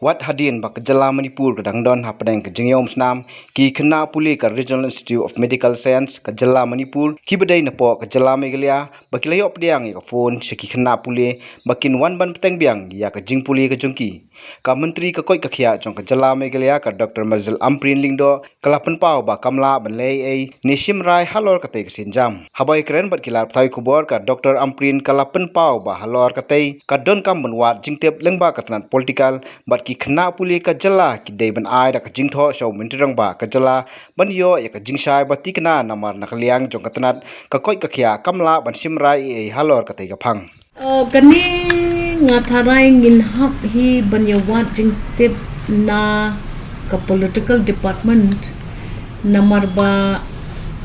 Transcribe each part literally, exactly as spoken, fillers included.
Wat hadien ba ka jylla Manipur ka dang don hapdeng ka jingïaumsnam, ki khynnah pule ka Regional Institute of Medical Science ka jylla Manipur, ki ba dei napoh ka jylla Meghalaya, ba ki la ïoh pdiang ïa ka phone sha ki khynnah pule, ba kin wan ban bteng biang ïa ka jingpule ka jong ki. Ka Myntri ka koit ka khiah jong ka jylla Meghalaya ka Doctor Marzal Ampareen Lyngdoh, ka la pynpaw ba kam lah ban leh ei ei ne shim rai halor katei ka sienjam. Haba ïakren bad ki lad pathai khubor, ka Doctor Ampareen ka la pynpaw ba halor katei ka donkam ban wad jingtip lyngba ka tnat political bad ki khynnah pule ka jylla ki dei ban ai da ka jingthoh sha u Myntri Rangbah ka jylla ban ïoh ïa ka jingshai ba thikna, namar na ka liang jong ka tnat ka koit ka khiah kam lah ban shim rai ei ei halor katei ka phang. Uh, kane nga tharai ngin hap hi ban ïa wad jingtip na ka political department, namar ba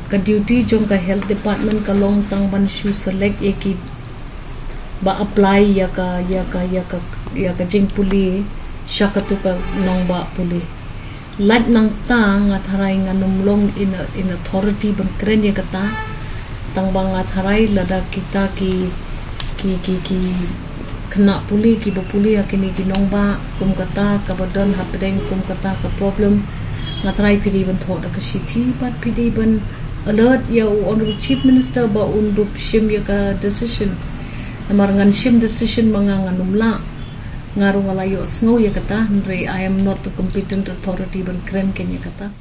ka duty jong ka health department ka long tang ban shu select ïa ki ba apply ïa ka, ïa ka, ïa ka, ïa ka jingpule sha katu ka nongbah pule. Lait nangta nga tharai ngan ym long in, in authority ban kren ïa kata. Tang ba nga tharai lada kita ki, ki, ki, ki khynnah pule ki ba pule ha kine ki nongbah kum kata ka ba don hapdeng kum kata ka problem, nga tharai phi dei ban thoh da ka shithi bad phi dei ban alert ïa u Honorable Chief Minister ba un dup shim ïa ka decision. Namar ngan shim decision ma nga ngan ym lah. Nga ruh nga la ïohsngew ïa kata, hynrei I am not the competent authority ban kren kane ïa kata.